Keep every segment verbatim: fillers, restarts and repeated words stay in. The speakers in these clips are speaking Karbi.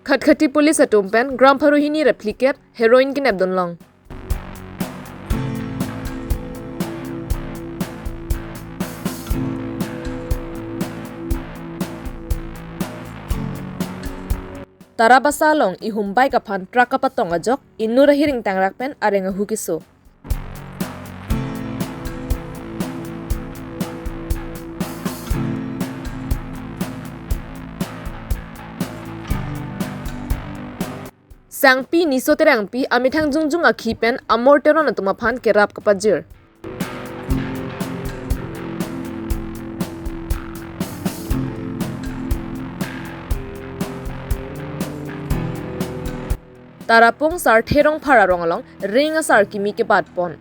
Khatkhati police atum pen gram pharo hini ra phlikep heroin kenep dun long. Tarabasa along ihum bike aphan truck kapatong ajok inut ahiring tangrak pen areng ahu keso. Sangpi Niso Terangpi amethang jongjong akhi pen Amor Teron atum aphan kerap kapajir. Tarapung Sarthe Rongphar arong along ring asar kimi kebat pon.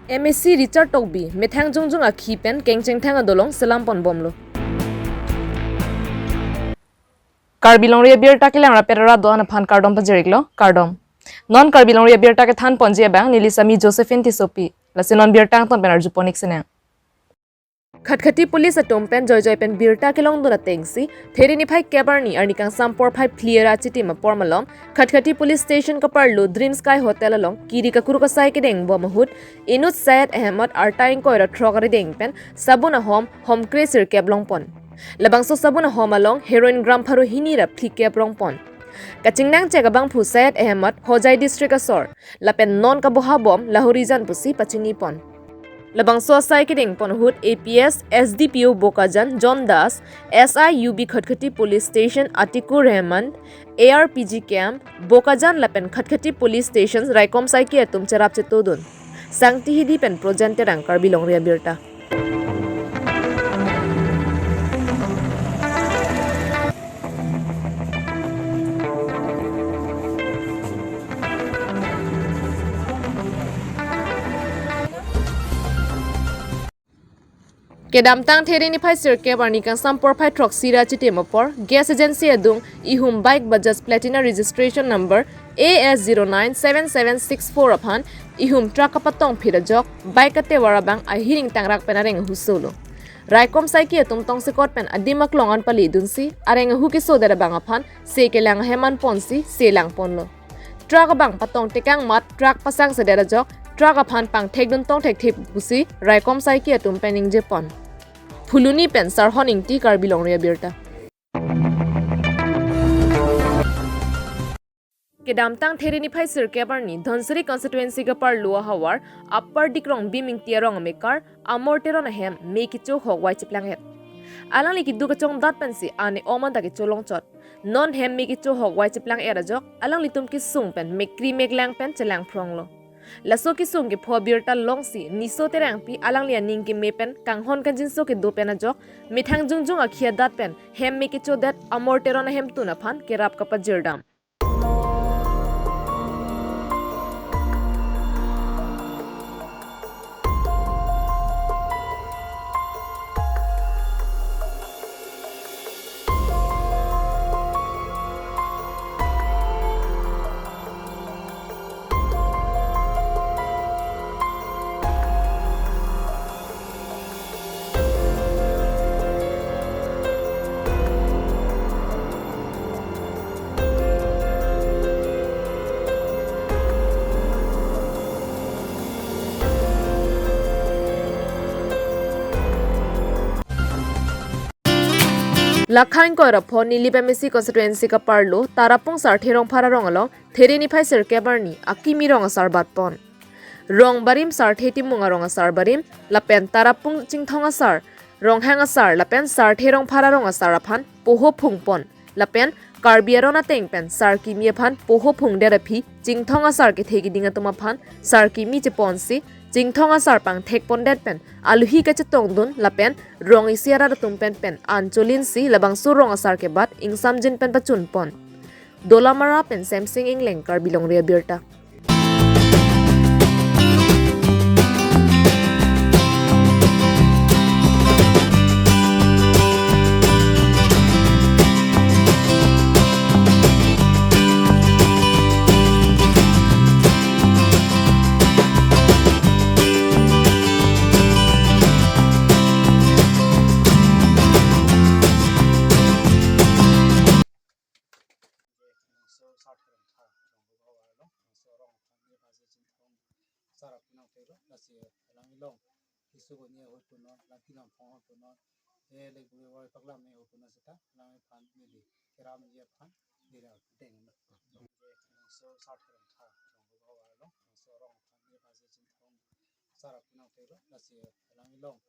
M A C Richard Tokbi methang jongjong akhi pen kengchengthang adolong selam pon bomlo. Karbi Longri Abirta kelang rapet ra do-an aphan kardom pajir-iklo, kardom. Non Karbi Longri Abirta kethan ponji abang neli sami Josephine Tissopi. Lasi non birta angton pen arju pon-ik sinang. Khatkhati police atum pen joijoi pen birta kelongdun atengsi, There niphai kep arni arni kangsam porphai phli ra achitim apor malom, Khatkhati police station kaparlo Dream Sky Hotel along kiri kakuruk asai kedeng bom ahut, inut Syed Ahmed arta ingkoi ra throk arideng pen sabun ahom homkre sirkep longpon. Labangso sabun ahom along heroin gram pharo hini ra phlikep rongpon. Kachingnangchek abangphu Syed Ahmed Hojai district asor, lapen non kaboha bom Lahorijan pusi pachini pon. Labangso asai kedeng pon ahut A P S, S D P O Bokajan John Das, S I U B Khatkhati Police Station Atikur Rahman, A R P G camp Bokajan lapen Khatkhati Police Station raikom saiki atum cherap chetodun. Sangti Hidi pen Projen Terang, Karbi Longri Abirta. Kedamtang There niphai sirkep arni kangsam porphai throksi ra achitim apor, gas agency adung ihum bike Bajaj Platina registration number A S zero nine seven seven six four aphan ihum truck kapatong phit ajok, bike katevar abang ahiring tangrak pen areng ahu solo. Raikom saiki atum tongsekot pen adim aklong an palidunsi, areng ahu kesodet abang aphan se kelang ahem an ponsi se lang ponlo. Truck abang patong tekang mat truck pasangsedet ajok, truck aphan pangthekdun tongthekthip pusi raikom saiki atum pen ningje pon. Phuloni pen Sarhon Ingti, Karbi Longri Abirta. Kedamtang There niphai sirkep arni Dhansiri constituency kaparlo ahavar Upper Dikrong Bim Ingti arong amekar Amor Teron ahem me kecho hok wai cheplang-et. Alangli keduk kachongdat pensi ane om anta kecho longchot. Non hem me kecho hok wai cheplang-et ajok, alanglitum kesung pen mekri meklang pen chelang phronglo. Laso kesung kepho abirta longsi Niso Terangpi alangli aning keme pen kanghon kanjinso kedo pen ajok, methang jongjong akhi adat pen hem me kechodet Amor Teron ahemtun aphan kerap kapajir dam. Lakha ingkoi ra pho Nilip M A C constituency kaparlo Tarapung Sarthe Rongphar arong along There niphai sirkep arni akimi rong asar bat pon. Rong barim Sarthe Timung arong asar barim, lapen Tarapung Chingthong asar, Ronghang asar, lapen Sarthe Rongphar arong asar aphan poho phung pon. Lapen Karbi aron ateng pen sar kimi aphan poho phungdet aphi Chingthong asar kethe keding atum aphan sar kimi cheponsi Chingthong asar pangthek pondet pen aluhi kachetongdun lapen rong isi arat atum pen pen an cholinsi labangso rong asar kebat ingsamjin pen pachun pon. Dolamara pen Semsing Ingleng, Karbi Longri Abirta. sar apun nangtheklo, lasi alang along keso koni ahut punon, alang kelam phong ahut punon, e le bule wai paklam ahut punon seta, alang aphan neli keramji aphan neli deng. So sar theron tha, jong lo bawa lo, so rong aphan neli pasi chin thong, sar apun nangtheklo, lasi alang along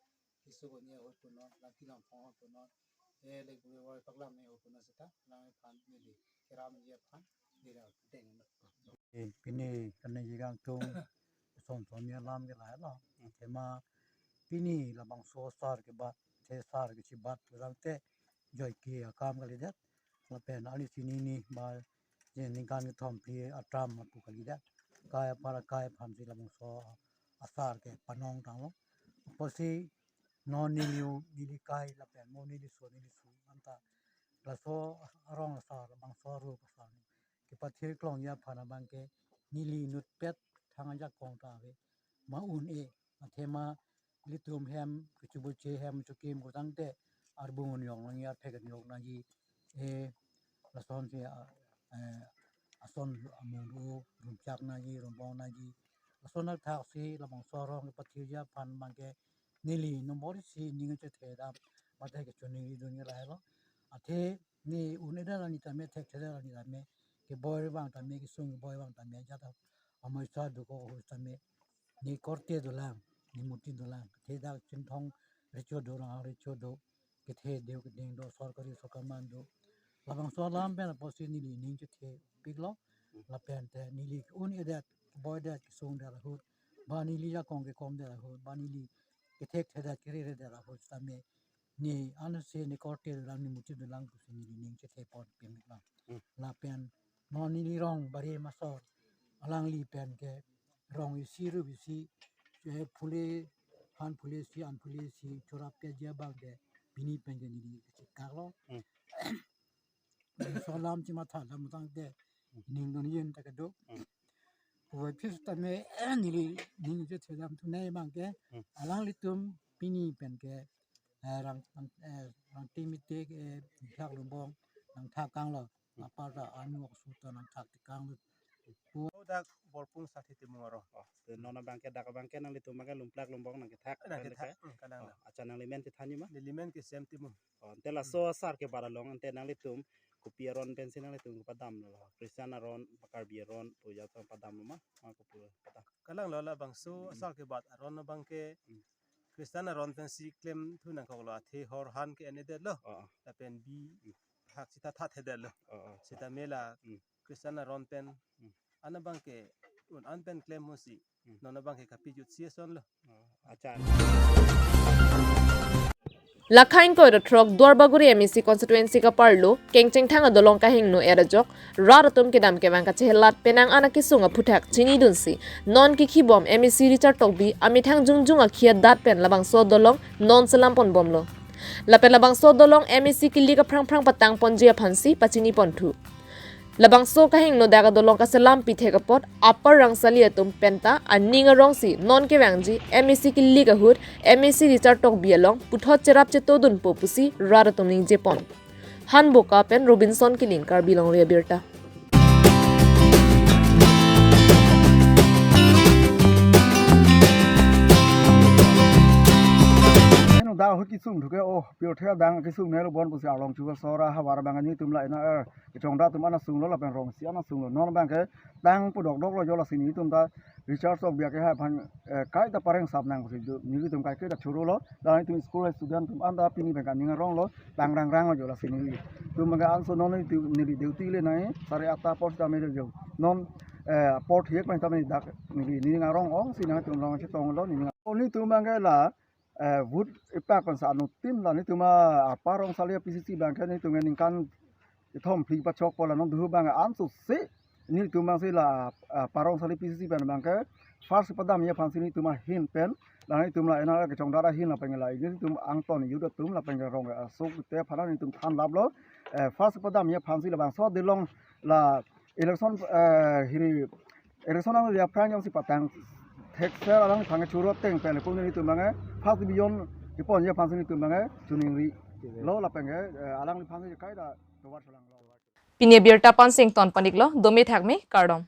keso koni ahut punon, alang kelam phong ahut punon, e le bule wai paklam ahut punon seta, alang aphan neli keramji aphan neli deng. Eh, pini kane jigang tung son son ni alam ke lahelo. Athema pini labangso sar kebat, the sar kechibat pulang te joike akam kalidet. Lapen ani sini ni ba je ningkan kethom phli atram apu kalidet. Kai apar kai aphan si labangso asar ke panong tanglo. Apotsi non neli u, neli kai lapen mo neli so neli su anta laso arong asar, labangso arup asar ni kepathir klongji aphan abang ke neli inutpet thang ajakong ta ave ma un-e. Athema ilitum hem kechubuche hem chukim kotangte arbung un-ong nangji, arphek un-ong nangji. E, lason si, a, eh, ason amung ru rumchak nangji, rumbong nangji. Lason athak si labangso arong kepathirji aphan abang ke neli nombor isi ning chethe dam, mate kechoningri dunji lahelo. Athe ne un-edet arni tame, thekthedet arni tame, keboi vang tame, kesung keboi vang tame, jat amoi sa duko ahut tame, ne korte dolang, ne murti dolang, kethe dak chinthong recho do, rang recho do, kethe deu keding do, sorkari sorkar man do. Labangso alam pen apotsi neli ning chethe piklo, lapen te neli un-edet, keboidet, kesungdet ahut, ba neli ajakong kekomdet ahut, ba neli kethekthedet, kereredet ahut tame, ne anse ne korte dolang, ne murti dolang pusi neli ning chethe pon pemiklo. Hmm. Lapen non neli rong Barim asor, alangli pen ke rong isi rup isi, eh, phule, han phule isi, an phule isi, chorap keji abang ke pini pen ke neli kachekaklo. Hmm. So alam chematha lam tangte ning dun yen ta kedo. Hmm. Puvoiphit tame neli ning chethe dam thu nai abang ke, hmm, alanglitum pini pen ke, eh, rang, rang, eh, rang timite ke, eh, thak lumbong nangthak kanglo. Hmm. Apar ta anu oksu ta nangthak tekanglo. Pu- Dak Borpung Sathi Timung arong. Oh, te non abang ke dak abang ke nanglitum abang ke lumplak lumbong nangkethak. Nangkethak, hmm, kalang. Oh, acha nanglimen chethanji ma? Nelimen ke Sem Timung. Oh, ante laso asar kebat along ante nanglitum kopi aron pensi nanglitum kepadamlo? Christian aron, Karbi aron, puja tong padamlo ma? Ma kopi padam? Kalanglo, labangso, hmm, asar kebat aron abang ke, hmm, Christian aron pensi klem thu nangkoklo, athe hor han ke-en-edetlo. Oh, oh. Lapen bi, hmm, hak sita thathedetlo. Oh, oh. Sitame la, hmm, Christian aron pen, hmm, an abang ke un-an pen klem hosi, hmm, non abang ke kapijut si asonlo. Oh, acha. Lakhain koiro throk Duarbagori M A C constituency kaparlo, Kengchengthang adolong kahingno er ajok, rat atum kedam kevang kachehelat penang an akesung aphuthak chinidunsi, non kekhibom M A C Richard Tokbi amethang jongjong akhia dat pen labangso adolong non selam ponbomlo. Lapen labangso adolong M A C kelik aphrangphrang patang ponji aphansi pachini ponthu. Labangso kahingno dak adolong kaselam pithek apot apar rangsali atum penta aning arongsi non kevangji M A C kelik ahut M A C Richard Tokbi along puthot cherap chetodunpo pusi rat atum ningjepon. Hanboka pen Robinson Killing, Karbi Longri Abirta. Eno dak ahut kesung thuke, oh, pirthe adang kesung nelo bon pusi arlong chuga sora havar abang nelitum la ena er kechongdat atum an asunglo lapen rongsi an asunglo. Non abang ke tang pudokdoklo jo, lasi nelitum ta Richard Tokbi ke hai aphan, eh, kaita pareng sap nang pusi do, nelitum kaiketa chorolo, la nelitum school student atum anta pini abang ke aning aronglo, tang rangranglo jo, lasi nelitum abang ke anso non nelitum neli duty le nai, sare atta apor sitame jo. Non, eh, apor thek pen tame dak neli ning arong ongsi nangtum rong chetonglo, neli, oh, nelitum abang ke la, eh, vote ipak pensi anuttin la nelitum a, apar rangsali P C C abang ke nelitum ningkan kethom phli pachokpo, la non duhu abang anso si nelitum abangsi la, ah, apar rangsali P C C pen abang ke first padamji aphansi nelitum ahin pen, la nelitum la ena kechongdat ahin lapen la nelitum angton youth atum lapen rong asok te aphan nelitum thanlaplo, eh, first padamji aphansi labangso adolong la election, eh, hiri election ang dia phrang jongsi patang thekser alang thang choro teng pen pu nelitum abang first division keponji aphansi nelitum abang choningrilo lapen, eh, alangliphansi kaita tovar cholanglo. Pini abirta pen ington pon-iklo, dome thakme, kardom.